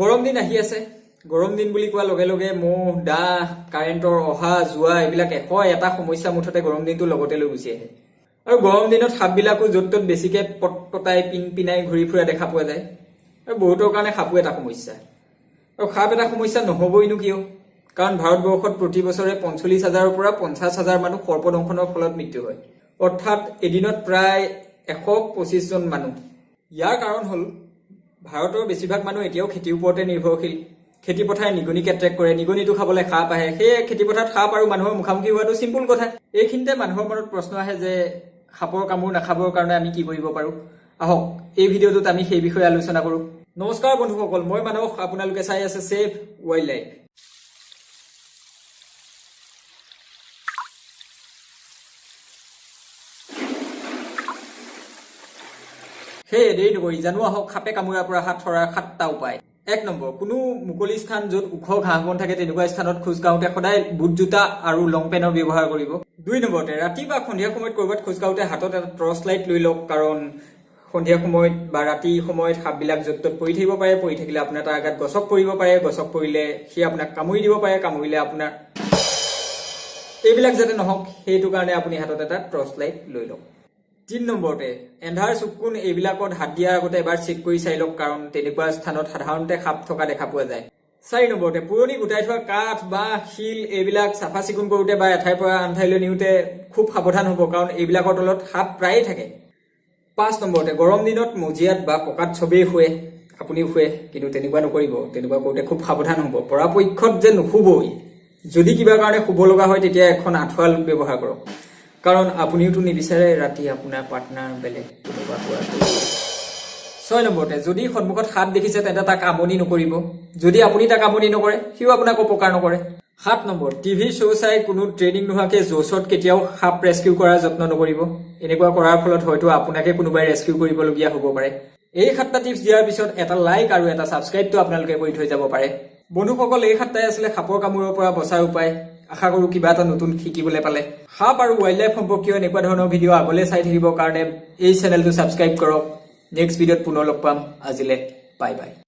গৰম দিন আহি আছে। গৰম দিন বুলি কোৱাৰ লগে লগে মহ, দাহ, কাৰেণ্টৰ অহা যোৱা, এইবিলাক 101টা সমস্যা মুঠতে গৰম দিনটো লগতে লৈ গুচি আহে। আৰু গৰম দিনত সাপবিলাকো য'ত ত'ত বেছিকে পটপটাই পিন পিনাই ঘূৰি ফুৰা দেখা পোৱা যায়। আৰু বহুতৰ কাৰণে সাপো এটা সমস্যা। আৰু সাপ এটা সমস্যা নহ'বইনো কিয়? কাৰণ ভাৰতবৰ্ষত প্ৰতি বছৰে 45 হাজাৰৰ পৰা 50 হাজাৰ মানুহ সৰ্পদংশনৰ ফলত মৃত্যু হয়, অৰ্থাৎ এদিনত প্ৰায় 125জন মানুহ। ইয়াৰ কাৰণ হ'ল ভাৰতৰ বেছিভাগ মানুহ এতিয়াও খেতিৰ ওপৰতে নিৰ্ভৰশীল। খেতি পথাৰে নিগনিক এট্ৰেক্ট কৰে, নিগনিটো খাবলৈ সাপ আহে। সেয়ে খেতি পথাৰত সাপ আৰু মানুহৰ মুখামুখি হোৱাটো চিম্পুল কথা। এইখিনিতে মানুহৰ মনত প্ৰশ্ন আহে যে সাপৰ কামোৰ নাখাবৰ কাৰণে আমি কি কৰিব পাৰোঁ? আহক, এই ভিডিঅ'টোত আমি সেই বিষয়ে আলোচনা কৰোঁ। নমস্কাৰ বন্ধুসকল, মই মানস, আপোনালোকে চাই আছে ছেভ ৱাইল্ড লাইফ। সেয়ে দেৰি নকৰি জানো আহক সাপে কামোৰাৰ পৰা হাত সৰাৰ সাতটা উপায়। এক নম্বৰ, কোনো মুকলি স্থান য'ত ওখ ঘাঁহ বন থাকে, তেনেকুৱা স্থানত খোজ কাঢ়োতে সদায় বুট জোতা আৰু লং পেণ্টৰ ব্যৱহাৰ কৰিব। দুই নম্বৰতে, ৰাতি বা সন্ধিয়া সময়ত ক'ৰবাত খোজ কাঢ়োতে হাতত এটা টৰ্চ লাইট লৈ লওক, কাৰণ সন্ধিয়া সময়ত বা ৰাতি সময়ত সাপবিলাক য'ত ত'ত পৰি থাকিব পাৰে। পৰি থাকিলে আপোনাৰ তাৰ গাত গছক পৰিব পাৰে। গছক পৰিলে সি আপোনাক কামুৰি দিব পাৰে। কামুৰিলে আপোনাৰ এইবিলাক যাতে নহওক, সেইটো কাৰণে আপুনি হাতত এটা টৰ্চ লাইট লৈ লওক। তিনি নম্বৰতে, এন্ধাৰ চুক এইবিলাকত হাত দিয়াৰ আগতে এবাৰ চেক কৰি চাই লওক, কাৰণ তেনেকুৱা স্থানত সাধাৰণতে সাপ থকা দেখা পোৱা যায়। চাৰি নম্বৰতে, পুৰণি গোটাই থোৱা কাঠ, বাঁহ, শিল এইবিলাক চাফা চিকুণ কৰোঁতে বা এঠাইৰ পৰা আন ঠাইলৈ নিওঁতে খুব সাৱধান হ'ব, কাৰণ এইবিলাকৰ তলত সাপ প্ৰায়ে থাকে। পাঁচ নম্বৰতে, গৰম দিনত মজিয়াত বা পকাত চবেই শুৱে, আপুনিও শুৱে, কিন্তু তেনেকুৱা নকৰিব। তেনেকুৱা কৰোঁতে খুব সাৱধান হ'ব। পৰাপক্ষত যে নুশুবই, যদি কিবা কাৰণে শুব লগা হয়, তেতিয়া এখন আঁঠুৱা ব্যৱহাৰ কৰক, কাৰণ আপুনিওতো নিবিচাৰে ৰাতি আপোনাৰ পাৰ্টনাৰ বেলেগ কোনোবা হোৱাটো। ছয় নম্বৰতে, যদি সন্মুখত সাপ দেখিছে, তেন্তে তাক আমনি নকৰিব। যদি আপুনি তাক আমনি নকৰে, সিও আপোনাক অপকাৰ নকৰে। সাত নম্বৰ, টিভি শ্ব' চাই কোনো ট্ৰেইনিং নোহোৱাকৈ জ'চত কেতিয়াও সাপ ৰেস্কিউ কৰাৰ যত্ন নকৰিব। এনেকুৱা কৰাৰ ফলত হয়তো আপোনাকে কোনোবাই ৰেস্কিউ কৰিবলগীয়া হ'ব পাৰে। এই সাতটা টিপছ দিয়াৰ পিছত এটা লাইক আৰু এটা ছাবস্ক্ৰাইবটো আপোনালোকে কৰি থৈ যাব পাৰে। বন্ধুসকল, এই সাতটাই আছিলে সাপৰ কামোৰৰ পৰা বচাৰ উপায়। আশা কৰোঁ কিবা এটা নতুন শিকিবলৈ পালে। সাপ আৰু ৱাইল্ড লাইফ সম্পৰ্কীয় এনেকুৱা ধৰণৰ ভিডিঅ' আগলৈ চাই থাকিবৰ কাৰণে এই চেনেলটো ছাবস্ক্ৰাইব কৰক। নেক্সট ভিডিঅ'ত পুনৰ লগ পাম। আজিলে বাই বাই।